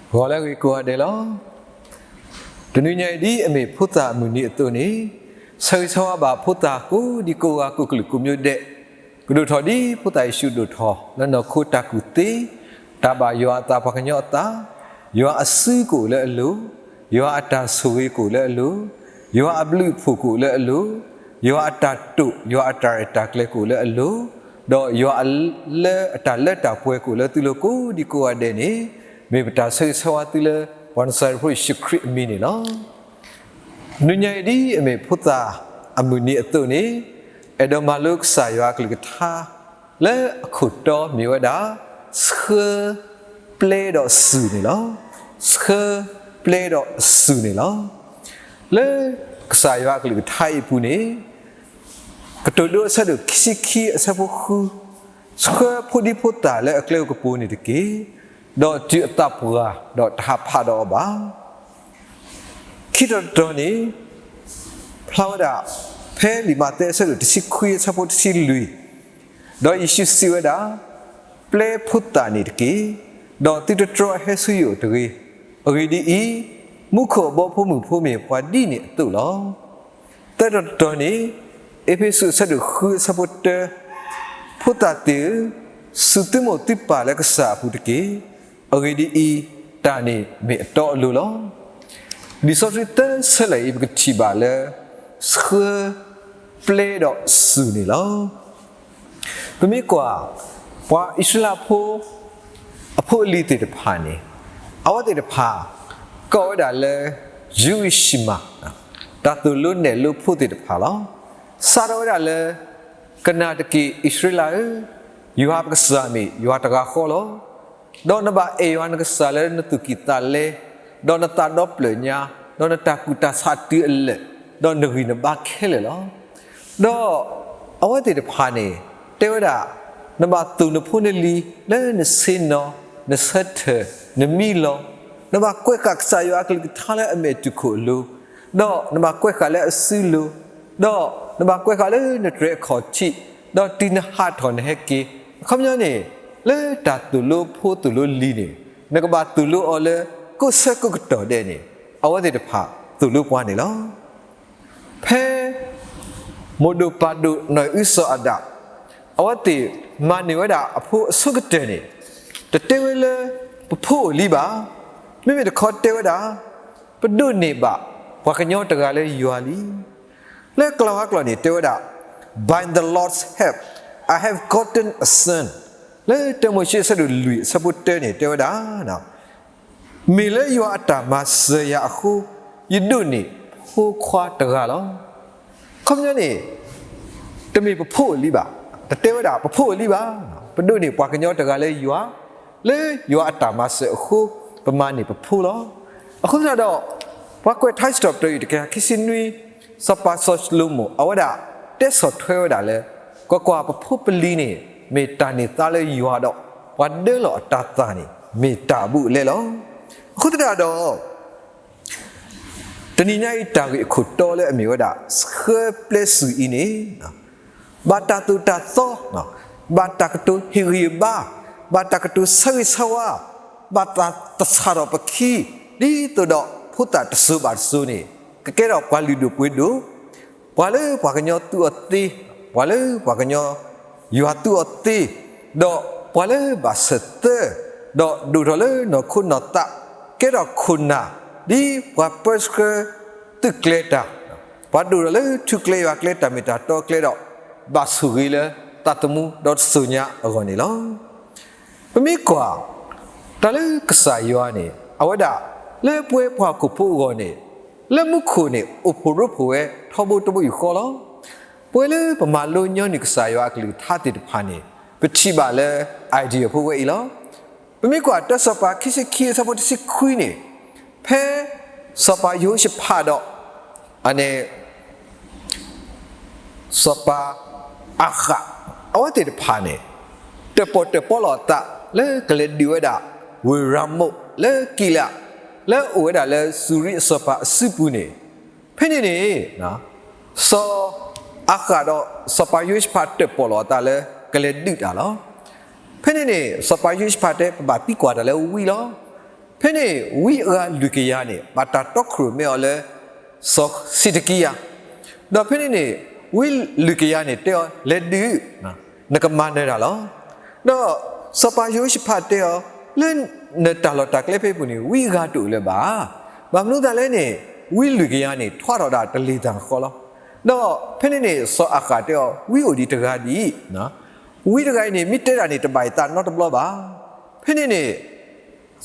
ဂီၤလၢအဂ့ၤကိးဂၤဒဲးလီၤ. တနွံညါအံၤဒ်အမ့ၢ်ဖိသၣ်အမုၢ်နံၤအသိးန့ၣ်, ဆၢဂ့ၤဆၢဝါဘၣ်ဖိသၣ်ကိးဒံကိးဂၤကိးကလုာ်ကိးမံၤဒဲး, ကဒိၣ်ထီၣ်ဒ်ဖိသၣ်ယ့ၣ်ၡူးဒိၣ်ထီၣ်လၢနီၢ်ခိတၢ်ကူၣ်သ့, တၢ်ဘၣ်ယွၤအသးပှၤကညီအသး, ယွၤအစုကအိၣ်လၢအလိၤ, ယွၤအတၢ်ဆိၣ်ဂ့ၤကအိၣ်လၢအလိၤ, ယွၤအဘျုးအဖှိၣ်ကအိၣ်လၢအလိၤ, ယွၤအတၢ်တိာ်, ယွၤအတၢ်ရဲၣ်တၢ်ကျဲၤကအိၣ်လၢအလိၤ, ဒီးယွၤအလၢအတၢ်လၢတၢ်ပှဲၤကအိၣ်လၢသုလိၤကိးဒံကိးဂၤဒဲးန့ၣ်, မ့ၢ်ပတၢ်ဆၢဂ့ၤဆၢဝါသုလၢ ပှၤနစၤရ့းဖိယ့ၣ်ၡူးခရံာ်အမံၤန့ၣ်လီၤ. နွံညါအံၤဒ်အမ့ၢ်ဖိသၣ်အမုၢ်နံၤအသိးန့ၣ်, အဲၣ်ဒိးမၤလိကစၢ်ယွၤအကလုၢ်ကထါ လၢအခိၣ်တီမ့ၢ်ဝဲဒၣ် ဆှၢပျဲဒီးစူၢ်န့ၣ်လီၤ. ဆှၢပျဲဒီးစူၢ်န့ၣ်လီၤ. လၢကစၢ်ယွၤအကလုၢ်ကထါအံၤအပူၤန့ၣ်, ကတိၤဒိအဆၢဒိၣ်ခံဆံခံအဆၢဖိဃု, ဆှၢဖိဒံဖိသၣ်လၢအကျဲအိၣ်ကပိၤန့ၣ်တက့ၢ်. ဒီးတုၤအသးပှၢ်ဒီးတဟးဖးဒီးအီၤဘၣ်. ခံတီၤတတီၤန့ၣ် ဖျါဝဲဒၣ် ဖဲလံာ်မးသဲအဆၢဒိၣ်တဆံခွံအဆၢဖိတဆံလွံၢ်, ဒီးယ့ၣ်ၡူးစံးဝဲဒၣ်, ပျဲဖိသၣ်န့ၣ်တက့ၢ်. ဒီးသုတတြီအဟဲဆူယအိၣ်တဂ့ၤ. အဂ့ၢ်ဒ်အံၤ, မူခိၣ်အဘီဖိမုၢ်ဖိမ့ၢ်ပှၤဒ်န့ၣ်အသိးလီၤ. သၢတီၤတတီၤန့ၣ်, အ့းဖ့းစူးအဆၢဒိၣ်ဃုအဆၢဖိတၢ, ဖိသၣ်သ့ၣ်ဧၢ, စူၢ်သုမိၢ်သုပၢ်လၢကစၢ်အပူၤတက့ၢ်. အဂ့ၢ်ဒ်အံၤ, တၢ်န့ၣ်မ့ၢ်အတီအလိၤလီၤ. လံာ်စီဆှံသၢဆၢလၢာ်အံၤ ပကထံၣ်ဘၣ်လၢ ဆှၢပျဲဒီးစူၢ်န့ၣ်လီၤ. ပမ့ၢ်ကွၢ် ပှၤအံၣ်စရ့လးဖိ အဖိအလံၤသ့ၣ်တဖၣ်န့ၣ်, အဝဲသ့ၣ်တဖၣ် ကိးဝဲဒၣ်လၢ Jewish မး, တၢ်သိၣ်လိနဲၣ်လိဖိသ့ၣ်တဖၣ်လီၤ. စးထီၣ်ဝဲဒၣ်လၢ ကနၣ်တက့ၢ်အံၣ်စရ့လးဧၢ, ယွၤပကစၢ်မ့ၢ်ယွၤတဂၤဃီလီၤ. ဒီးနဘၣ်အဲၣ်ယွၤနကစၢ်လၢနသူၣ်ကံၢ်သးလဲ, ဒီးနသးဒီဖျၢၣ်ညါ, ဒီးနတၢ်ကူၣ်တၢ်ဆးတုၤအလၢာ်, ဒီးနဂံၢ်နဘါခဲလၢာ်လီၤ. ဒီးအဝဲသ့ၣ်တဖၣ်န့ၣ် တဲဝဲဒၣ်, နဘၣ်သိၣ်နဖိနလံၤလၢနဆ့ၣ်နီၤ, နဆၢထၢၣ်, နမံလီၤ, နဘၣ်ကွဲးဃာ်ကစၢ်ယွၤအကလုၢ်ကထါလၢအမဲာ်တူၢ်ခိၣ်အလိၤ, ဒီးနဘၣ်ကွဲးဃာ်လၢအစုလိၤ, ဒီးနဘၣ်ကွဲးဃာ်လၢနတြဲၤအခီၣ်ထံး, ဒီးတုၤနဟးထီၣ်နဟဲက့ၤ, အခီပညီန့ၣ်, လၢတၢ်သိၣ်လိဖိသိၣ်လိလံၤန့ၣ်, နကဘၣ်သိၣ်လိအီၤလၢ ကိးဆၢကိးကတီၢ်ဒဲးန့ၣ်, အဝဲသ့ၣ်တဖၣ်သိၣ်လိပှၤန့ၣ်လီၤ. ဖဲ မိၢ်ဒိၣ်ပၢ်ဒိၣ်နီၢ်အုစီၤအၤဒၣ်, အဝဲသ့ၣ်မၤန့ၢ်ဝဲဒၣ်အဖိအဆိကတၢၢ်န့ၣ်, တတဲဝဲလၢ ပဖိအိၣ်လံဘၣ်. မ့မ့ၢ်တခီတဲဝဲဒၣ်, ပဒိးန့ၢ်ဘၣ်ပှၤကညီတဂၤလၢယွၤလံ. လၢကလၤဝါကျိာ်န့ၣ် တဲဝဲဒၣ်, By the Lord's help, I have gotten a son. လၢတၢမိၤၡ့အဆၢဒိၣ်လွံၢ်အဆၢဖိတၢန့ၣ် တဲဝဲဒၣ် မ့ၢ်လၢယွၤအတၢ်မၤစၢၤယၤအဃိ, ယဒိးန့ၢ်ဖိခွါတဂၤလီၤ. ခီပညီန့ၣ်, တမ့ၢ်ပဖိအိၣ်လံဘၣ်, တတဲဝဲဒၣ်ပဖိအိၣ်လံဘၣ်, ပဒိးန့ၢ်ပှၤကညီတဂၤလၢယွၤ, လၢယွၤအတၢ်မၤစၢၤအဃိ, ပမၤန့ၢ်ပဖိလီၤ. အဃိသတးဒီး, ပှၤကွဲးထါစံးထီၣ်ပတြၢၤအံၤတကယၤခံဆံနွံ, စီၤပၤစီၤၡလိၤမိၣ် အဝဲဒၣ်တဲဆီၣ်ထွဲဝဲဒၣ်လၢ, ကွၢ်ကွၢ်, ပဖိပလံၤန့ၣ် မ့ၢ်တၢ်န့ၢ်သါလၢယွၤဒီး, ပှၤဒၢလီၤအတၤသၣ်န့ၣ် မ့ၢ်တၢ်အဘူးအလဲလီၤ. အဃိသတးဒီး တနံၤညါအံၤတၢ်ဂ့ၢ်အခိၣ်တီလၢအမ့ၢ်ဝဲဒၣ် ဆှၢပျဲစူၢ်အံၤန့ၣ်, ဘၣ်တၢ်သိၣ်တၢ်သီ, ဘၣ်တၢ်ကတိၤဟ့ၣ်ဂံၢ်ဟ့ၣ်ဘါ, ဘၣ်တၢ်ကတိၤဆၢဂ့ၤဆၢဝါ, ဘၣ်တၢ်သဆၣ်ထီၣ်ပခံ, ဒ်သိးဒီးဖိသၣ်တစိၤဘၣ်တစိၤန့ၣ်, ကကဲထီၣ်ပှၤလုၢ်ဒိၣ်ပှ့ၤဒိၣ်, ပှၤလၢပှၤကညီသူအီၤသ့, ပှၤလၢပှၤကညီ ယွၤသူအီၤသ့, ဒီးပှၤလၢဘၣ်ဆၢသၢ, ဒီးဒိၣ်ထီၣ်လၢနီၢ်ခိနီၢ်သး, ကဲထီၣ်ခိၣ်နၢ်, ဒ်ပှၤပၢဆှၢသုးကျဲၤတၢ်, ပှၤဒိၣ်ထီၣ်လၢထူကျဲယွၤကျဲတၢ်မ့ၢ်တၢ်တီကျဲဒီး, ဘၣ်ဆိၣ်ဂ့ၤလၢသးသမူဒီးတစိၤညါအဂီၢ်န့ၣ်လီၤ. ပမ့ၢ်ကွၢ်, တၢ်လၢကစၢ်ယွၤန့ၣ် အဝဲဒၣ်, လၢပဝဲပှၤဟီၣ်ခိၣ်ဖိအဂီၢ်န့ၣ်, လၢမူခိၣ်န့ၣ် အိၣ်ဖှိၣ်ရိဖှိၣ်ဝဲထီဘိတဘိယူၢ်ဃီလီၤ. ပဝဲလၢပမၤလိညီနုၢ်ကစၢ်ယွၤအကလုၢ်ကထါသ့ၣ်တဖၣ်န့ၣ်, ပထံၣ်ဘၣ်လၢ idea ဖိဝဲအံၤလီၤ. ပမ့ၢ်ကွၢ် တၢစီၤပၤခံဆံခံအဆၢဖိတဆံခွံန့ၣ်, ဖဲ စီၤပၤယဟိၤၡဖးဒီး အန့ၣ် စီၤပၤအၤဃး အဝဲသ့ၣ်တဖၣ်န့ၣ်, တၢၣ်ပီၣ်တၢၣ်ပီလီၤအသးလၢကလဲၤဒုးဝဲဒၣ် ဝ့ၢ်ရၤမိၣ်လၢကံလး, လၢအအိၣ်ဝဲဒၣ်လၢစူၤရံအစီၤပၤအစုပူၤန့ၣ်, ဖဲန့ၣ်န့ၣ် စီၤအၤဃးဒီးစီၤပၤယဟိၤၡဖးတၢၣ်ပီၣ်လီၤအသးလၢကလဲၤဒုးတၢ်လီၤ. ဖဲန့ၣ်န့ၣ် စီၤပၤယဟိၤၡဖးတဲ ပဘၣ်သံကွၢ်တၢ်လၢဝံလီၤ. ဖဲန့ၣ်ဝံအဂၤလွံၢ်ကယၤန့ၣ် ဘၣ်တၢ်တီခိၣ်ရိၣ်မဲအီၤလၢ စီၤစံးဒကံယၤ, ဒီးဖဲန့ၣ်န့ၣ် ဝံလွံၢ်ကယၤန့ၣ်တဲအီၤ လဲၤဒုး, နကမၤနၢၤတၢ်လီၤ. ဒီးစီၤပၤယဟိၤၡဖးတဲအီၤ, လၢနတၢ်လီၢ်တၢ်ကျဲဖဲအံၤပူၤန့ၣ် ဝံအဂၤတအိၣ်လၢၤဘၣ်. ဘၣ်မနုၤအဃိလဲၣ်န့ၣ် ဝံလွံၢ်ကယၤန့ၣ် ထွါထီၣ်ဒၣ်တလ့ၢ်တၢ်ဃီလီၤ. ဒီးဖဲန့ၣ်န့ၣ် စီၤအၤဃးတဲအီၤ ဝံအိၣ်ဒံးတဂၤဒံး, ဝံတဂၤအံၤန့ၣ် မ့ၢ်တဲတၢ်န့ၣ် တဘၣ်ယသးနီတဘျီဘၣ်. ဖဲန့ၣ်န့ၣ်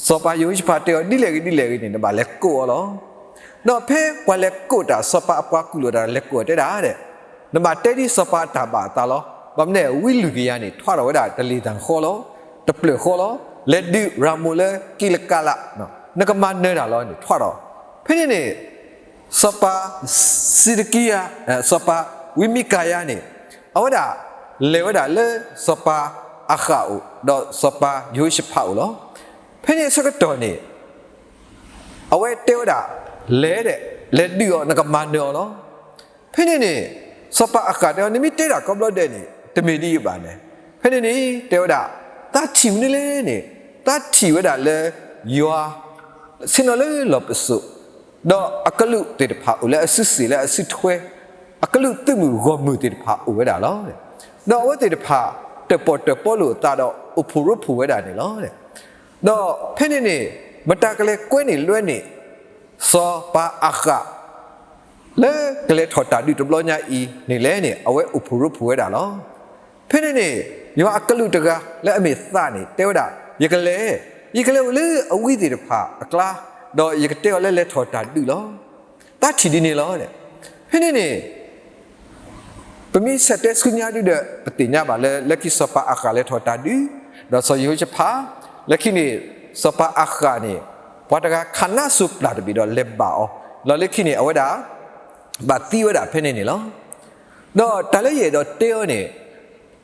စီၤပၤယဟိၤၡဖးတဲအီၤ ဒ်လဲၣ်ဂ့ၤဒ်လဲၣ်ဂ့ၤန့ၣ် နဘၣ်လဲၤကိးအီၤလီၤ. ဒီးဖဲပှၤလဲၤကိးတၢ် စီၤပၤအပှၤကူၣ်လိာ်တၢ်လဲၤကိးအီၤတဲဒၣ်, နဘၣ်တဲဒ်စီၤပၤအတၢ်ဘၣ်အသးလီၤ. ဘၣ်မနုၤလဲၣ် ဝံလွံၢ်ကယၤန့ၣ် ထွါထီၣ်ဝဲဒၣ်တလ့ၢ်တၢ်ဃီလီၤ, တဖျၢၣ်ဃီလီၤ, လဲၤဒုးရၤမိၣ်လၢကံးလကးလး, နကမၤနၢၤတၢ်လီၤန့ၣ် ထွါထီၣ်. ဖဲန့ၣ်န့ၣ် စီၤပၤစံးဒကံယၤ, စီၤပၤဝံမံကၤယၤန့ၣ် အဝဲဒၣ်လဲၤဝဲဒၣ်လၢစီၤပၤအၤဃးအအိၣ် ဒီးစီၤပၤယဟိၤၡဖးအအိၣ်လီၤ. ဖဲန့ၣ်အဆၢကတီၢ်န့ၣ် အဝဲတဲဝဲဒၣ်, လဲၤဒဲး, လဲၤဒုးအီၤ နကမၤနၢၤအီၤလီၤ. ဖဲန့ၣ်န့ၣ် စီၤပၤအၤဃးတဲအီၤ နမ့ၢ်တဲဒၣ်ကိးဘျီဒဲးန့ၣ် တမ့ၢ်ဒ်အံၤဘၣ်န့ၣ်. ဖဲန့ၣ်န့ၣ် တဲဝဲဒၣ်, သးထံၣ်မနုၤလဲၣ်န့ၣ်, သးထံၣ်ဝဲဒၣ်လၢယွၤ ဆ့ၣ်နီၤလၢလီၢ်ပစိာ်, ဒီးအကလူးသ့ၣ်တဖၣ်အိၣ်လၢအစုစ့ၣ်လၢအစုထွဲ, အကလူးသုးမုၢ်ဂီၢ်မုၢ်သ့ၣ်တဖၣ်အိၣ်ဝဲဒၣ်လီၤ. ဒီးအဝဲသ့ၣ်တဖၣ် တၢၣ်ပီၣ်တၢၣ်ပီလိာ်အသးဒီးအိၣ်ဖှိၣ်ရိဖှိၣ်ဝဲဒၣ်န့ၣ်လီၤ. ဒီးဖဲန့ၣ်န့ၣ် မတၤကလဲၤကွဲန့ၢ်လွဲန့ၢ် စီၤပၤအၤဃး လၢကလဲၤထီၣ်တၢ်ဒုးတဘျီညါအံၤန့ၣ်လဲၣ်န့ၣ် အဝဲအိၣ်ဖှိၣ်ရိဖှိၣ်ဝဲဒၣ်လီၤ. ဖဲန့ၣ်န့ၣ် ယွၤအကလူးတဂၤလၢအမ့ၢ်သးန့ၣ် တဲဝဲဒၣ်, ယကလဲၤ, ယကလဲၤအိၣ်လၢအဝံသ့ၣ်တဖၣ်အကျါ, ဒီးယကတဲအီၤလၢလဲၤထီၣ်တၢ်ဒုးလီၤ. သးထံၣ်ဒ်န့ၣ်လီၤ. ဖဲန့ၣ်န့ၣ် ပမ့ၢ်ဆဲးတဲဆူညါဒုဒီး ပသ့ၣ်ညါဘၣ်လၢ လၢခံစီၤပၤအၤဃးလဲၤထီၣ်တၢ်ဒုး, ဒီးစီၤယဟိၤၡဖး, လၢခံန့ၣ် စီၤပၤအၤဃးန့ၣ် ပှၤတဂၤခးနါစိၤပျၢ်တဘ့ၣ်ဒီးလဲၤဘၣ်အီၤ, ဒီးလၢခံန့ၣ် အဝဲဒၣ် ဘၣ်သံဝဲဒၣ်ဖဲန့ၣ်န့ၣ်လီၤ. ဒီးတၢ်လၢယအဲၣ်ဒိးတဲအီၤန့ၣ်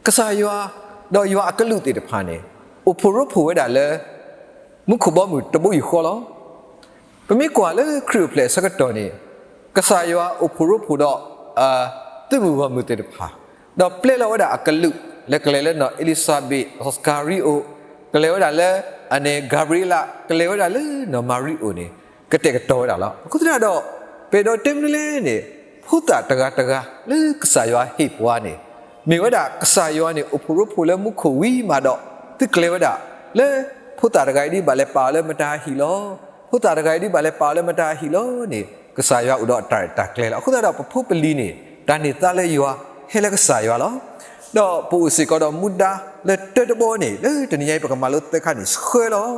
ကစၢ်ယွၤ ဒီးယွၤအကလူးသ့ၣ်တဖၣ်န့ၣ် အိၣ်ဖှိၣ်ရိဖှိၣ်ဝဲဒၣ်လၢ မူခိၣ်ဘီမုၢ်တဘိယူၢ်ဃီလီၤ. ပမ့ၢ်ကွၢ်လၢခရံာ်အိၣ်ဖျဲၣ်အဆၢကတီၢ်န့ၣ် ကစၢ်ယွၤအိၣ်ဖှိၣ်ရိဖှိၣ်ဒီး သုးမုၢ်ဂီၢ်မုၢ်သ့ၣ်တဖၣ်, ဒီးပျဲလီၤဝဲဒၣ်အကလူး လၢကလဲၤလၢနီၢ်အ့လံၤစဘ့း, စီၤစကၤရံအိၣ်, ကလဲၤဝဲဒၣ်လၢ အန့ၣ် ဂၤဘြံၤလး, ကလဲၤဝဲဒၣ်လၢနီၢ်မၤရံအိၣ်န့ၣ် ကတဲာ်ကတီၤဝဲဒၣ်လီၤ. အဃိသတးဒီး ပအဲၣ်ဒိးတဲမနုၤလဲၣ်န့ၣ် ဖိသၣ်တဂၤတဂၤလၢကစၢ်ယွၤဟ့ၣ်ပှၤန့ၣ် မ့ၢ်ဝဲဒၣ်ကစၢ်ယွၤန့ၣ် အိၣ်ဖှိၣ်ရိဖှိၣ်လၢမူခိၣ်ဝံၤမးဒီး သုကျဲၤဝဲဒၣ်လၢ ဖိသၣ်တဂၤအံၤဒ်ဘၣ်လဲၤပာ်အီၤလၢမတၤအဟံၣ်လီၤ, ဖိသၣ်တဂၤအံၤဒ်ဘၣ်လဲၤပာ်အီၤလၢမတၤအဟံၣ်လီၤန့ၣ် ကစၢ်ယွၤအိၣ်ဒီးအတၢ်ရဲၣ်တၢ်ကျဲၤလီၤ. အဃိသတးဒီးပဖိပလံၤန့ၣ် တၢ်န့ၢ်သါလၢယွၤ ဟဲလၢကစၢ်ယွၤလီၤ. ဒီးပအိၣ်စ့ၢ်ကီးဒီးမူဒါလၢတၢတဘီန့ၣ် လၢတနံၤညါအံၤ ပကမၤလိသၢခါန့ၣ် ဆှၢလီၤ.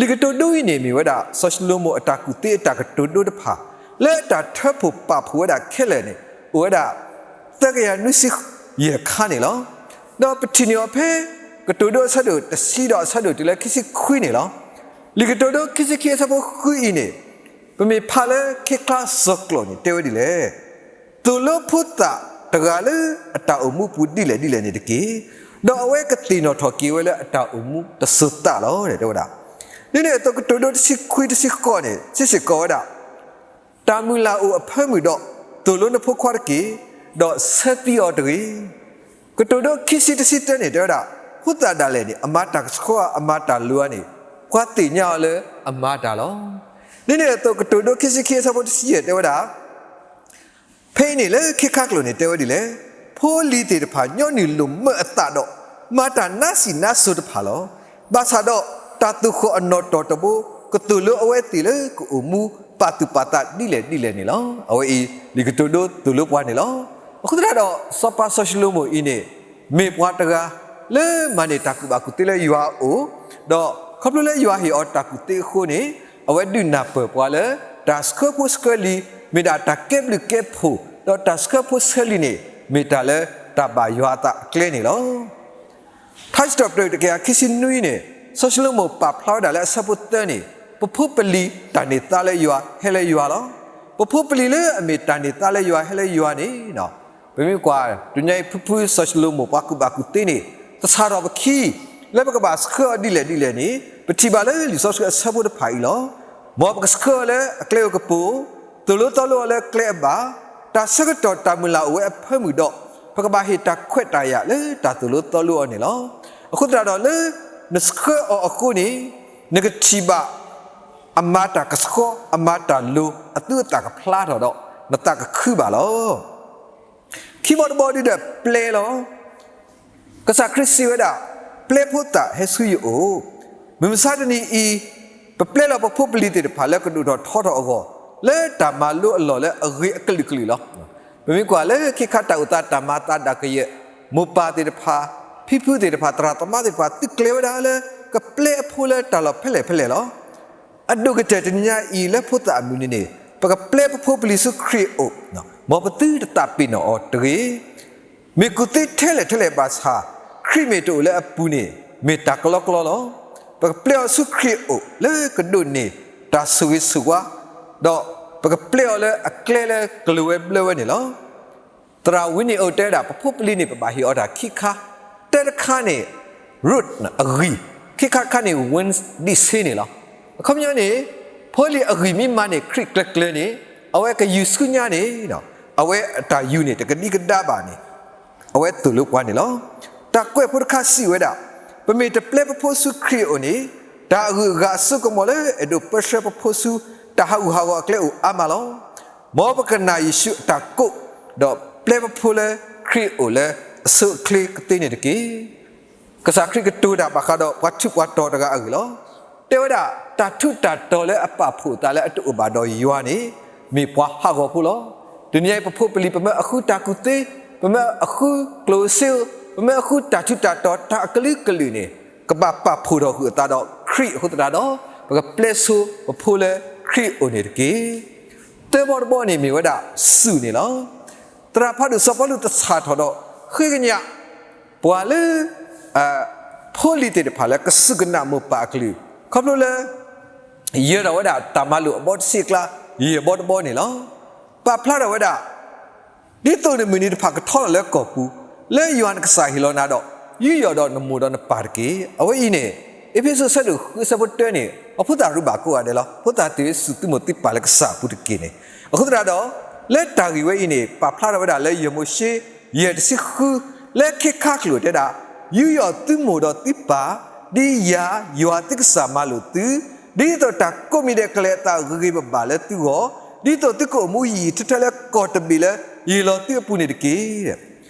လံာ်ကတိၤဒိအံၤန့ၣ် မ့ၢ်ဝဲဒၣ် စီၤၡလိၤမိၣ်အတၢ်ကူၣ်သ့အတၢ်ကတိၤဒိတဖၣ် လၢအတၢ်ထၢဖှိၣ်ပာ်ဖှိၣ်ဝဲဒၣ်ခဲလၢာ်န့ၣ် အိၣ်ဝဲဒၣ် သၢကယၤနွံဆံယဲၢ်ခါန့ၣ်လီၤ. ဒီးပထံၣ်န့ၢ်အီၤဖဲ ကတိၤဒိအဆၢဒိၣ်တဆံဒီးအဆၢဒိၣ်တုၤလၢခံဆံခွံန့ၣ်လီၤ. လံာ်ကတိၤဒိခံဆံခံအဆၢဖိဃုအံၤန့ၣ် ပမ့ၢ်ဖးလၢခ့ချါစီၤကျိာ်န့ၣ် တဲဝဲဒ်လဲၣ်, သိၣ်လိဖိသၣ်တဂၤလၢအတၢ်အိၣ်မူပူၤဒ်လဲၣ်ဒ်လဲၣ်န့ၣ်တက့ၢ်. ဒီးအဝဲကသ့ၣ်နီၣ်ထီၣ်က့ၤဝဲလၢအတၢ်အိၣ်မူတစိၤသးလီၤ တဲဝဲဒၣ်. ဒ်န့ၣ်အသိးကတိၤဒိတဆံခွံတဆံဃိးန့ၣ် စံးစ့ၢ်ကီးဝဲဒၣ်, တၢ်မုၢ်လၢ်အိၣ်အဖၢမုၢ်ဒီး သိၣ်လိနဖိခွါတက့ၢ်, ဒီးဆၢသံအီၤတဂ့ၤ. ကတိၤဒိခံဆံတဆံတၢန့ၣ် တဲဝဲဒၣ်, ဖိသၣ်ဒၣ်လဲာ်န့ၣ် အမၤတၢ်ကဆှီဧါ အမၤတၢ်လိၤဧါန့ၣ် ပှၤသ့ၣ်ညါအီၤလၢအမၤတၢ်လီၤ. ဒ်န့ၣ်အသိးကတိၤဒိခံဆံခံအဆၢဖိတဆံယဲၢ်တဲဝဲဒၣ်, ဖဲအံၤန့ၣ်လၢခ့ခါကျိာ်န့ၣ် တဲဝဲဒ်လဲၣ်, ဖိလံၤသ့ၣ်တဖၣ် ညီနုၢ်လိာ်မၢအသးဒီး မၤတၢ်နါစံၣ်နါစိၤတဖၣ်လီၤ. ဘၣ်ဆၣ်ဒီး တၢ်သိၣ်ဃီၣ်အနီၣ်တီၢ်တဘိ ကသိၣ်လိအဝဲသ့ၣ်လၢကအိၣ်မူပာ်သူၣ်ပာ်သးဒ်လဲၣ်ဒ်လဲၣ်န့ၣ်လီၤ. အဝဲအံၤ လံာ်ကတိၤဒိသိၣ်လိပှၤန့ၣ်လီၤ. အဃိသတးဒီး စီၤပၤစီၤၡလိၤမိၣ်အံၤန့ၣ် မ့ၢ်ပှၤတဂၤလၢမၤန့ၢ်တၢ်ကူၣ်ဘၣ်ကူၣ်သ့လၢယွၤအအိၣ်, ဒီးခီဖျိလၢယွၤဟ့ၣ်အီၤတၢ်ကူၣ်သ့အဃိန့ၣ် အဝဲဒုးနၢ်ပၢၢ်ပှၤလၢ တၢ်ဆှၢဖိဆှၢလံၤ မ့ၢ်ဒၣ်တၢ်ကဲဘျုးကဲဖှိၣ်, ဒီးတၢ်ဆှၢဖိဆှၢလံၤန့ၣ် မ့ၢ်တၢ်လၢတၢ်ဘၣ်ယွၤအသးအကျဲန့ၣ်လီၤ. ထါစံးထီၣ်ပတြၢၤတကယၤခံဆံနွံန့ၣ် စီၤၡလိၤမိၣ်ပာ်ဖျါဝဲဒၣ်လၢအဆၢဖိသၢန့ၣ် ပဖိပလံၤတၢ်န့ၢ်သါလၢယွၤဟဲလၢယွၤလီၤ. ပဖိပလံၤလၢအမ့ၢ်တၢ်န့ၢ်သါလၢယွၤဟဲလၢယွၤန့ၣ် ပမ့ၢ်ကွၢ် တနံၤအံၤဖုဖုစီၤၡလိၤမိၣ်ပှၤကူၣ်ဘၣ်ကူၣ်သ့န့ၣ် သဆၣ်ထီၣ်ပခံ လၢပကဘၣ်ဆှၢအီၤဒ်လဲၣ်ဒ်လဲၣ်န့ၣ် ပထံၣ်ဘၣ်လၢလံာ်စီဆှံအဆၢဖိတဖၣ်အံၤလီၤ. မ်ပကဆှၢအီၤလၢအကျဲအကပူၤ, သိၣ်လိသီလိအီၤလၢကျဲအဘၣ်, တၢ်ဆၢကတီၢ်တၢ်မုၢ်လၢ်အိၣ်ဝဲအဖၢမုၢ်ဒီး ပကဘၣ်ဟ့ၣ်တၢ်ခွဲးတၢ်ယာ်လၢတၢ်သိၣ်လိသီလိအီၤန့ၣ်လီၤ. အဃိသတးဒီးလၢ နဆှၢအီၤအဃိန့ၣ် နကထံၣ်ဘၣ် အမၤတၢ်ကဆှီ, အမၤတၢ်လိၤ, အသုအသးကဖျါထီၣ်ဒီး နသးကခုဘၣ်လီၤ. ခံဘီတဘီဒ်ဒီးပျဲလီၤ. ကစၢ်ခရံာ်စံးဝဲဒၣ်, ပျဲဖိသၣ်ဟဲဆူယအိၣ်, မုၢ်မဆါတနံၤအံၤ, ပပျဲလီၤပဖိပလံၤသ့ၣ်တဖၣ်လၢကဒိၣ်ထီၣ်ထီထီၣ်အဂီၢ်, လၢတၢ်မၤလိအလီၢ်လၢအဂ့ၤအကလုာ်ကလုာ်လီၤ. ပမ့ၢ်ကွၢ်လၢခ့ခါတၢ်အိၣ်သးတၢ်မၤသးဒၣ်ကယဲၢ်, မိၢ်ပၢ်သ့ၣ်တဖၣ်, ဖံဖုသ့ၣ်တဖၣ်, သရၣ်သမါသ့ၣ်တဖၣ် သုးကျဲၤဝဲဒၣ်လၢ ကပျဲအဖိလၢတၢ်လီၢ်ဖဲလဲၣ်ဖဲလဲၣ်လီၤ. အဒိၣ်ကတၢၢ်တနံၤညါအံၤလၢဖိသၣ်အမုၢ်နံၤန့ၣ် ပကပျဲပဖိပလံၤဆူခရံာ်အအိၣ်, မ်ပသုတသးပ့ၤနီၣ်အီၤတဂ့ၤ. မ့ၢ်ကူၣ်သ့ထဲလဲၣ်ထဲလဲၣ်ဘၣ်ဆၣ်, ခရံာ်မ့ၢ်တအိၣ်လၢအပူၤန့ၣ် မ့ၢ်တၢ်ကလီကလီလီၤ. ပကပျဲအီၤဆူခရံာ်အအိၣ်လၢကဒိးန့ၢ်တၢ်ဆိၣ်ဂ့ၤဆိၣ်ဝါ, ဒီးပကပျဲအီၤလၢအကျဲလၢကလိၤဝဲဘျၢဝဲန့ၣ်လီၤ. သရၣ်ဝံနံၣ်အိၣ်တဲဝဲဒၣ် ပဖိပလံၤန့ၣ် ပဘၣ်ဟ့ၣ်အီၤတၢ်ခံခါ, တၢတခါန့ၣ် root အဂံၢ်, ခံခါတခါန့ၣ် wind ဒံးဆ့န့ၣ်လီၤ. အခီပညီန့ၣ် ဖိလံၤအဂံၢ်မ့ၢ်မၤန့ၢ်ခရံာ်ကျၢၤကျၢၤန့ၣ် အဝဲကယူၤဆူညါန့ၣ် အဝဲအတၢ်ယူၤန့ၣ် တကဒံကဒါဘၣ်န့ၣ် အဝဲသိၣ်လိပှၤန့ၣ်လီၤ. တၢ်ကွဲးဖိတခါစံးဝဲဒၣ်, ပမ့ၢ်တပျဲပဖိဆူခရံာ်အအိၣ်န့ၣ် တၢ်အဂုၤအဂၤအစိကမီၤလၢအဲၣ်ဒိးပၢဆှၢပဖိဆူ တၢ်ဟးဂူာ်ဟးဂီၤအကျဲအိၣ်အါမးလီၤ. မ်ပကနၢ်ယ့ၣ်ၡူးအတၢ်ကိး, ဒီးပျဲပဖိလၢခရံာ်အအိၣ်လၢအဆိအချ့ကသ့န့ၣ်တက့ၢ်. ကစၢ်ခရံာ်ကတိၤတၢ်ဘၣ်ဃးဒီးပှၤထူးပှၤတီၤတဂၤအဂ့ၢ်လီၤ. တဲဝဲဒၣ် တၢ်ထူးတၢ်တီၤလၢအပာ်ဖှိၣ်အသးလၢအတအိၣ်ဘၣ်ဒီးယွၤန့ၣ် မ့ၢ်ပှၤဟးဂီၤဖိလီၤ. တနံၤအံၤပဖိပလံၤ ပမၢအဃုတၢ်ကူၣ်သ့, ပမၢအဃုကျိၣ်စ့, ပမၢအဃုတၢ်ထူးတၢ်တီၤ တၢ်အကလုာ်ကလုာ်န့ၣ် ကဘၣ်ပာ်ဖှိၣ်ထီၣ်ဃုာ်အသးဒီးခရံာ်အဃိသတးဒီး ပကပျဲဆိပဖိလၢခရံာ်အအိၣ်န့ၣ်တက့ၢ်. သၢဘီတဘီန့ၣ်မ့ၢ်ဝဲဒၣ်စူၢ်န့ၣ်လီၤ. သရၣ်ဖးဒိၣ်စီၤပီလူးတဆၣ်ထီၣ်ဒီးဃ့ကညး ပှၤလၢ ဖိလံၤသ့ၣ်တဖၣ်လၢကစူၢ်ကနၣ်မိၢ်ပၢ်အကလုၢ် ခီဖျိလၢ ယၢၤထီၣ်ဝဲဒၣ်တၢ်မၤလိာ်အဘီတဆံအကျါ ယဲၢ်ဘီတဘီန့ၣ်လီၤ. ပာ်ဖျါထီၣ်ဝဲဒၣ် ဒ်သိးနမုၢ်နံၤတဖၣ်ကထီထီၣ်လၢကီၢ်ပူၤ လၢယွၤနကစၢ်ဟ့ၣ်လီၤနၤဒီး ယူးယီၣ်ဒီးနမိၢ်ဒီးနပၢ်တက့ၢ်. အဝဲအံၤန့ၣ် အ့းဖ့းစူးအဆၢဒိၣ်ဃုအဆၢဖိတၢန့ၣ် ပှၤဖိသၣ်ရူးဘၣ်ကိးဂၤဒဲးလီၤ. ဖိသၣ်သ့ၣ်ဧၢ စူၢ်သုမိၢ်သုပၢ်လၢကစၢ်အပူၤတက့ၢ်န့ၣ် အဃိသတးဒီး လၢတၢ်ဂ့ၢ်ဝဲအံၤန့ၣ် ပာ်ဖျါထီၣ်ဝဲဒၣ်လၢယဲၢ်မိၤၡ့ ယဲၢ်တဆံဃု လၢခ့ခါကျိာ်တဲဒၣ် ယူးယီၣ်သုမိၢ်ဒီးသုပၢ် ဒ်ယၤ ယွၤသုကစၢ်မၤလိာ်သု ဒ်သိးတၢ်ကိးမံၤဒဲးကလဲၤအသးဂ့ၤဂ့ၤဘၣ်ဘၣ်လၢသုဂီၢ် ဒ်သိးသုကအိၣ်မူယံာ်ယံာ်ထၢထၢလၢကီၢ်တဘ့ၣ်လၢယဟ့ၣ်လီၤသုအပူၤန့ၣ်တက့ၢ်.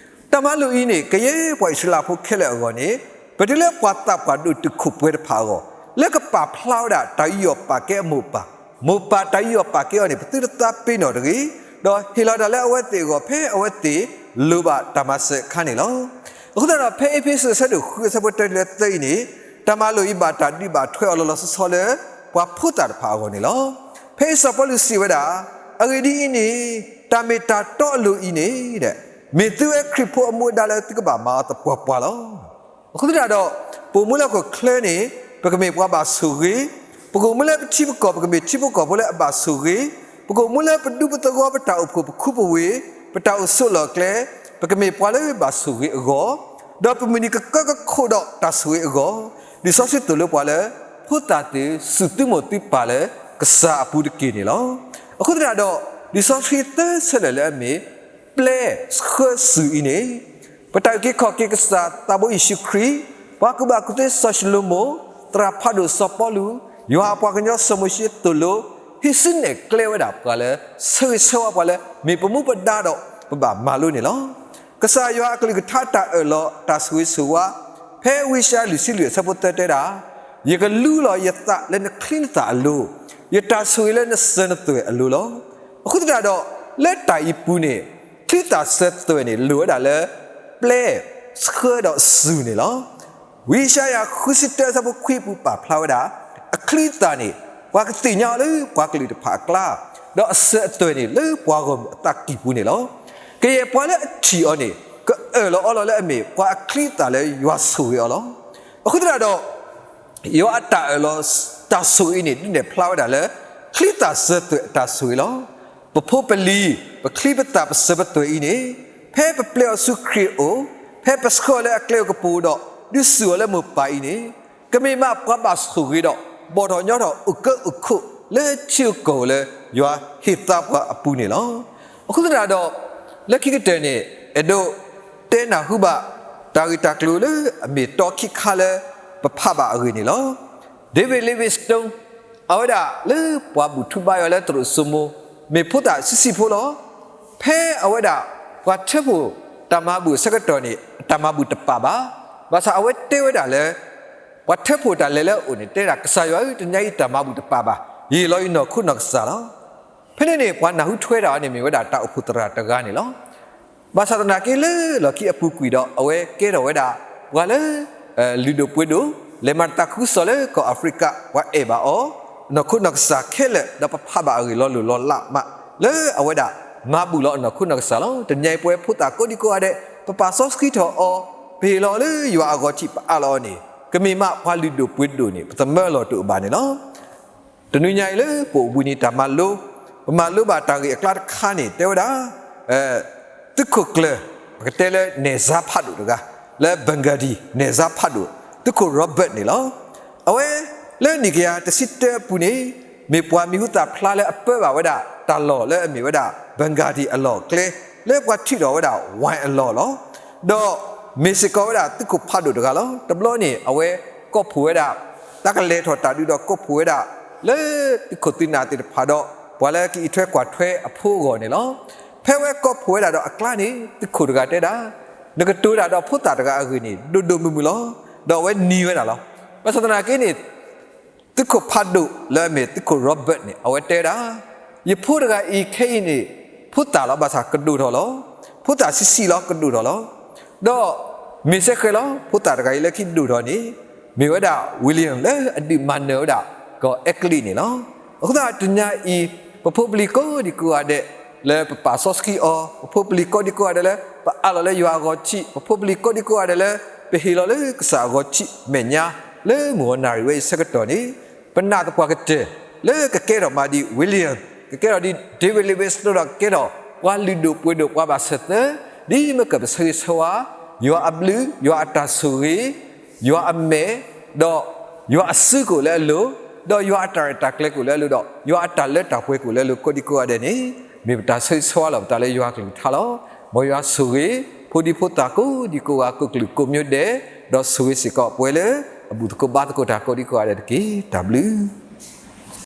တၢ်မၤလိာ်အံၤန့ၣ် ကယဲၢ်ပှၤအံၣ်စရ့လးဖိခဲလၢာ်အဂီၢ်န့ၣ် ပတုၤလၢပှၤသးပှၢ်ဒိၣ်တုာ်ခိၣ်ပှဲၤတဖၣ်အဂီၢ် လၢကပာ်ဖျါဝဲဒၣ်တၢ်ယူးယီၣ်ပာ်ကဲအမိၢ်ပၢ်, မိၢ်ပၢ်တၢ်ယူးယီၣ်ပာ်ကဲအီၤန့ၣ် ပသုတသးပ့ၤနီၣ်တဂ့ၤ, ဒီးဟ့ၣ်လီၤတၢ်လၢအဝဲသ့ၣ်အဂီၢ် ဖဲအဝဲသ့ၣ်လိၣ်ဘၣ်တၢ်မၤစၢၤအခါန့ၣ်လီၤ. အဃိသတးဒီး ဖဲအ့းဖ့းစူးအဆၢဒိၣ်ဃုအဆၢဖိတၢတုၤလၢသၢအံၤန့ၣ် တၢ်မၤလိာ်အံၤဘၣ်တၢ်ဒုးဘၣ်ထွဲအီၤလီၤလီၤဆီဆီလၢ ပှၤဖိသၣ်တဖၣ်အဂီၢ်န့ၣ်လီၤ. ဖဲအံၤစီၤပီလူးစံးဝဲဒၣ်, အဂ့ၢ်ဒ်အံၤန့ၣ် တၢ်မ့ၢ်တၢ်တီအလိၤအံၤန့ၣ် မ့ၢ်သုဝဲခရံာ်ဖိအမူအဒါလၢသုကဘၣ်မၤအီၤသပှၢ်ပှၢ်လီၤ. အဃိသတးဒီး ပအိၣ်မူလၢဟီၣ်ခိၣ်ချၢန့ၣ် ပကမ့ၢ်ပှၤဘၣ်ဆိၣ်ဂ့ၤ, ပကအိၣ်မူလၢပထံပကီၢ် ပကမ့ၢ်ထံဖိကီၢ်ဖိလၢအဘၣ်ဆိၣ်ဂ့ၤ, ပကအိၣ်မူလၢပဒူပသဝီ ပတၢ်အိၣ်ဖှိၣ်ပခူပဝ့ၢ် ပတၢ်အိၣ်ဆိးလီၢ်ကျဲ ပကမ့ၢ်ပှၤလၢဘၣ်ဆိၣ်ဂ့ၤအဂီၢ်, ဒီးပမုၢ်နံၤကကၢကခိၣ်ဒီးတၢ်ဆိၣ်ဂ့ၤအဂီၢ်, လံာ်စီဆှံသိၣ်လိပှၤလၢ ဖိသၣ်သ့ၣ်ဧၢ စူၢ်သုမိၢ်သုပၢ်လၢကစၢ်အပူၤတက့ၢ်န့ၣ်လီၤ. အဃိသတးဒီး လံာ်စီဆှံသၢဆၢလၢာ်လၢအမ့ၢ် ပျဲဆှၢစူၢ်အံၤန့ၣ် ပတၢ်အုၣ်က့ၤခီၣ်က့ၤကစၢ်သးဘိယ့ၣ်ၡူးခရံာ်, ပှၤကူၣ်ဘၣ်ကူၣ်သ့စီၤၡလိၤမိၣ်, သရၣ်ဖးဒိၣ်စီၤပီလူး, ယွၤအပှၤကညီစီၤမိၤၡ့သိၣ်လိ, ဟံးစုနဲၣ်ကျဲဝဲဒၣ်ပှၤလၢ ဆၢဂ့ၤဆၢဝါပှၤလၢ မ့ၢ်ပမူပဒါဒီးပဘၣ်မၤလိန့ၣ်လီၤ. ကစၢ်ယွၤအကလုၢ်ကထါတၢ်အၢၣ်လီၤတၢ်ဆိၣ်ဂ့ၤဆိၣ်ဝါ, ဖဲဝံယၡါယၤလွံၢ်ဆံလွံၢ်အဆၢဖိသၢတဲဒၣ်, ယကလူလီၤယသးလၢနချံနသၣ်အလိၤ, ယတၢ်ဆိၣ်ဂ့ၤလၢနစၢၤနသွဲၣ်အလိၤလီၤ. အဃိသတးဒီး လၢတၢ်အံၤပူၤန့ၣ် ချံသၣ်စၢၤသွဲၣ်န့ၣ် လိၣ်ဝဲဒၣ်လၢ ပျဲဆှၢဒီးစူၢ်န့ၣ်လီၤ. ဝံယၡါယၤဃုဆံတၢအဆၢဖိခွံအပူၤပာ်ဖျါဝဲဒၣ်, အချံအသၣ်န့ၣ် ပှၤကသ့ၣ်ညါအီၤလၢပှၤကလုာ်တဖၣ်အကျါ, ဒီးအစၢၤအသွဲၣ်န့ၣ် လၢပှၤဂီၢ်မုၢ်အသးကံၢ်ပူၤန့ၣ်လီၤ. ကယဲၢ်ပှၤလၢအထံၣ်အီၤန့ၣ် ကအၢၣ်လီၤအီလီၤလၢအမ့ၢ်ပှၤအချံအသၣ်လၢယွၤဆိၣ်ဂ့ၤအီၤလီၤ. အဃိသတးဒီး ယွၤအတၢ်အၢၣ်လီၤတၢ်ဆိၣ်ဂ့ၤအံၤန့ၣ် ဒုးနဲၣ်ဖျါဝဲဒၣ်လၢ ချံသၣ်စၢၤသွဲၣ်အတၢ်ဆိၣ်ဂ့ၤလီၤ. ပဖိပလံၤ ပချံပသၣ်ပစၢၤပသွဲၣ်အံၤန့ၣ် ဖဲပပျဲအီၤဆူခရံာ်အအိၣ်, ဖဲပဆှၢအီၤလၢအကျဲအကပူၤဒီး ဒုးစူၢ်အီၤလၢမိၢ်ပၢ်အံၤန့ၣ် ကမ့ၢ်မးပှၤဘၣ်ဆိၣ်ဂ့ၤဒီး ဘီၣ်ထီၣ်ညီထီၣ်အိၣ်ကၢအိၣ်ခိးလၢထံဂုၤကီၢ်ဂၤလၢယွၤဟ့ၣ်သါပှၤအပူၤန့ၣ်လီၤ. အဃိသတးဒီး လၢခံကတၢၢ်န့ၣ် အဲၣ်ဒိးတဲနၢ်ဟူဘၣ် တၢ်ဂ့ၢ်တၢ်ကျိၤလၢအမ့ၢ်တီခံခါလၢပဖးဘၣ်အဂ့ၢ်န့ၣ်လီၤ. David Livingstone အဝဲဒၣ်လၢပှၤဘူၣ်ထူဘါယွၤလၢတရူးစိမိၤ မ့ၢ်ဖိသၣ်ဆံးဆံးဖိလီၤ. ဖဲအဝဲဒၣ် ပှၤထၢဖှိၣ်တၢ်မၤဘူၣ်အဆၢကတီၢ်န့ၣ် အတၢ်မၤဘူၣ်တပာ်ဘၣ်. ဘၣ်ဆၣ်အဝဲတဲဝဲဒၣ်လၢ ပှၤထၢဖှိၣ်တၢ်လဲၤလၢအအိၣ်န့ၣ် တဲဒၣ် ကစၢ်ယွၤဧၢ, တနံၤအံၤတၢ်မၤဘူၣ်တပာ်ဘၣ်, ယဟ့ၣ်လီၤယနီၢ်ခိနီၢ်ကစၢ်လီၤ. ဖဲန့ၣ်န့ၣ် ပှၤနၢ်ဟူထွဲတၢ်အီၤန့ၣ် မ့ၢ်ဝဲဒၣ်တၢ်အိၣ်ဖှိၣ်သရၣ်တဂၤန့ၣ်လီၤ. ဘၣ်ဆၣ်သနာ်က့လၢလီၢ်ခံအပူၤကွံာ်ဒီး အဝဲကဲထီၣ်ဝဲဒၣ် ပှၤလၢ လုၢ်ဒိၣ်ပှ့ၤဒိၣ် လဲၤမၤတၢ်သးခုကစီၣ်လၢကီၢ်အၤဖရံကၤ, ပှၤအဲၣ်ဘၣ်အီၤ အနီၢ်ခိနီၢ်ကစၢ်ခဲလၢာ် ဒီးပဖးဘၣ်အဂ့ၢ်လီၤလိၢ်လီၤလးမး လၢအဝဲဒၣ် မၤဘူၣ်လီၤအနီၢ်ခိနီၢ်ကစၢ်လီၤ. တနံၤအံၤပဝဲဖိသၣ်ကိးဒံကိးဂၤဒဲး ပပာ်စီဆှံထီၣ်အီၤ, ပဟ့ၣ်လီၤလၢယွၤအဂီၤထံး ပအးလီၤအီၤန့ၣ် ကမ့ၢ်မးပှၤလုၢ်ဒိၣ်ပှ့ၤဒိၣ်န့ၣ် ပသမၢလီၤတအိၣ်ဘၣ်န့ၣ်လီၤ. တနံၤညါအံၤလၢပအိၣ်ဘှံးနံၤတၢ်မၤလိ, ပမၤလိဘၣ်တၢ်ဂ့ၢ်အကျါတခါန့ၣ် တဲဝဲဒၣ် သုးခိၣ်ကျၢၢ် ပကတဲလၢနဲၣ်စါဖးဒိၣ်တဂၤ လၢ Bangalore နဲၣ်စါဖးဒိၣ် သုးခိၣ် Robert န့ၣ်လီၤ. အဝဲ လၢနံၣ်ကယၤတဆံတၢအပူၤန့ၣ် မ့ၢ်ပှၤမံၤဟူသၣ်ဖျါလၢအပၢဘၣ်ဝဲဒၣ်တၢ်လီၢ်လၢအမ့ၢ်ဝဲဒၣ် Bangalore အလီၢ်အကျဲ လၢပှၤထံၣ်ထီၣ်ဝဲဒၣ် ဝၣ်အလီၢ်လီၤ. ဒီးမ့ၢ်စ့ၢ်ကီးဝဲဒၣ်သုးခိၣ်ဖးဒိၣ်တဂၤလီၤ. တဘျီန့ၣ် အဝဲကိးဖှိၣ်ဝဲဒၣ် တၢ်ကလဲၤထီၣ်တၢ်ဒုးဒီးကိးဖှိၣ်ဝဲဒၣ် လၢသုးခိၣ်သုးနၢ်သ့ၣ်တဖၣ်ဒီး ပှၤလၢကအံးထွဲကွၢ်ထွဲအဖိအဂီၢ်န့ၣ်လီၤ. ဖဲအဝဲကိးဖှိၣ်ဝဲဒၣ်ဒီးအကျါန့ၣ် သုးခိၣ်တဂၤတဲဒၣ် နကတိၤတၢ်ဒီးဖိသၣ်တဂၤအဂ့ၢ်န့ၣ် ဒိၣ်ဒိၣ်မုၢ်မုၢ်လီၤ. ဒီးအဝဲနံၤဝဲဒၣ်လီၤ. ဘၣ်ဆၣ်သနာ်က့န့ၣ် သုးခိၣ်ဖးဒိၣ်လၢအမ့ၢ်သုးခိၣ် Robert န့ၣ် အဝဲတဲဒၣ် ယဖိတဂၤအံၤခဲအံၤန့ၣ် ဖိသၣ်လီၤ, ဘၣ်ဆၣ်ကဒိၣ်ထီၣ်လီၤ. ဖိသၣ်ဆံးဆံးလီၤ, ကဒိၣ်ထီၣ်လီၤ. ဒီးမ့ၢ်စ့ၢ်ကီးလီၤ, ဖိသၣ်တဂၤအံၤလၢခံဒိၣ်ထီၣ်န့ၣ် မ့ၢ်ဝဲဒၣ် William လၢအဒုးမၤနၢၤဝဲဒၣ်ကီၢ်အဲကလံးန့ၣ်လီၤ. အဃိသတးတနံၤအံၤ ပဖိပလံၤကိးဒံကိးဂၤဒဲး လၢပပာ်စီဆှံအီၤ, ပဖိပလံၤကိးဒံကိးဂၤဒဲးလၢ ပအးလီၤလၢယွၤအဂီၤထံး, ပဖိပလံၤကိးဒံကိးဂၤဒဲးလၢ ပဟ့ၣ်လီၤလၢကစၢ်အဂီၤထံးမဲာ်ညါ လၢမုၢ်ဂီၤနၣ်ရံၣ်ဝဲအံၤဆၢကတီၢ်န့ၣ် ပနာ်သပှၢ်ကတၢၢ် လၢကကဲထီၣ်မးဒ် William, ကကဲထီၣ်ဒ် David Livingstone ဒီးကကဲထီၣ် ပှၤလုၢ်ဒိၣ်ပှ့ၤဒိၣ် ပှၤဘၣ်ဆၢၣ်သၢ ဒ်မ့ၢ်ကပဆၢဂ့ၤဆၢဝါ ယွၤအဘျုး, ယွၤအတၢ်ဆိၣ်ဂ့ၤ, ယွၤအမဲာ်, ဒီးယွၤအစုကအိၣ်လၢအလိၤ, ဒီးယွၤအတၢ်ရဲၣ်တၢ်ကျဲၤကအိၣ်လၢအလိၤ, ဒီးယွၤအတၢ်လၢတၢ်ပှဲၤကအိၣ်လၢအလိၤ ကိးဒံကိးဂၤဒဲးန့ၣ် မ့ၢ်ပတၢ်ဆၢဂ့ၤဆၢဝါလီၤပသးလၢယွၤအကလုၢ်ကထါလီၤ. မ်ယွၤဆိၣ်ဂ့ၤ ဖိဒံဖိသၣ်ကိးဒံကိးဂၤ ကိးကလုာ်ကိးမံၤဒဲး, ဒီးဆိၣ်ဂ့ၤစ့ၢ်ကီးပဝဲလၢ အဘူၣ်သကိးဘါသကိးတၢ်ကိးဒံကိးဂၤဒဲးတက့ၢ်. တၢ်ဘျုး